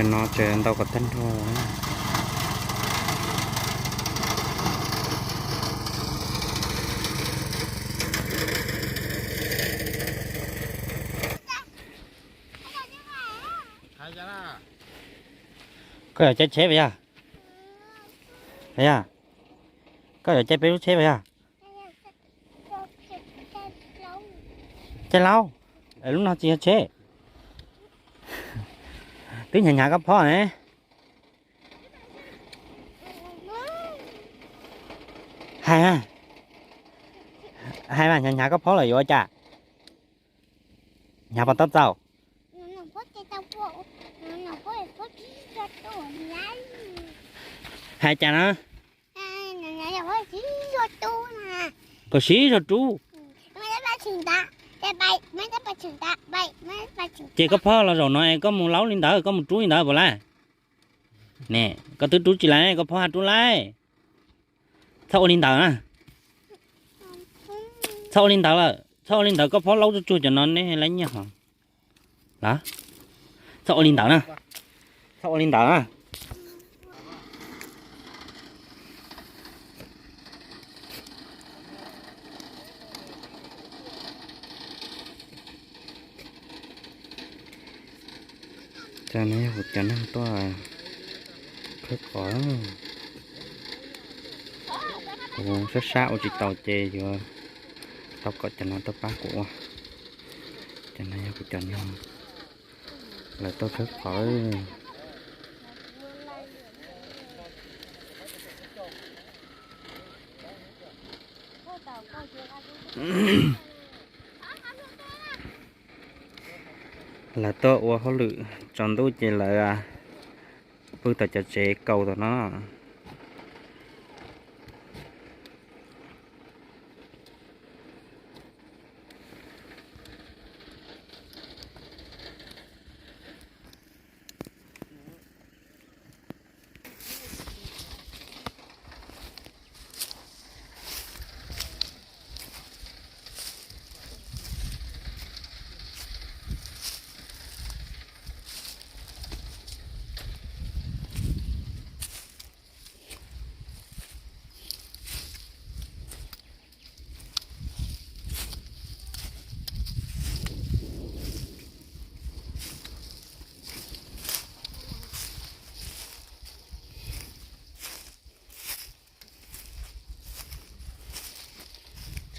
Cov no tseem ntau kom tag nrho. Koj yuav caij tsheb puas yog? Puas yog? Koj yuav caij peb lub tsheb puas yog? Caij laub. Lub no tsis yog tsheb. Twb hnyav hnyav koj phob ne. Hais, hais mas, hnyav hnyav koj phob lawm yuav ua cas? Hnyav puas tau txaus? Hais cas na? Puas siv zog rub? Ces koj phob los zaum no es koj mus laub li ntawd, koj mus rub li ntawd puas laij? Ne, koj twb rub tsis laij, koj phob haj rub laij. Txhob ua li ntawd na. Txhob ua li ntawd lawm, txhob ua li ntawd, koj phob laub tsuag tsuag cov no neb laib nyiaj hos. Los, txhob ua li ntawd na. Txhob ua li ntawd na. Cov no yog kuv cov neeg tuaj khawb qos. Kuv sab sab ua tsis tau ces yuav tau kom cov no tuaj pab kuv ua. Cov no yog kuv cov neeg lawv tuaj khawb qos. Lawv tuaj ua hauj lwm tsaus ntuj ces lawv pw tom cov tsev kaus tom no.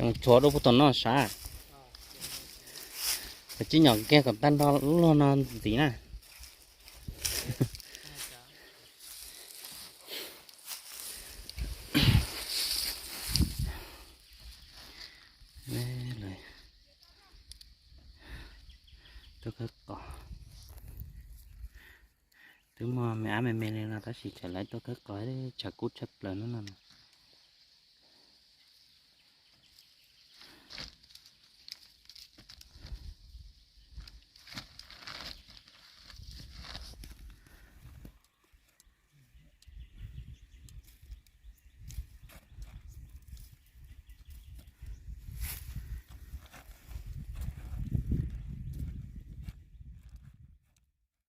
Tseem tshuav dua puag tom no sav. Kav tsij nyom kiag kom tag nrho lub luag no ntxiv na. Tuaj khawb qos. Twb muaj me ab me me li no tab sis tseem lawv tuaj khawb qos, tshav kub tshaj plaws hnub no.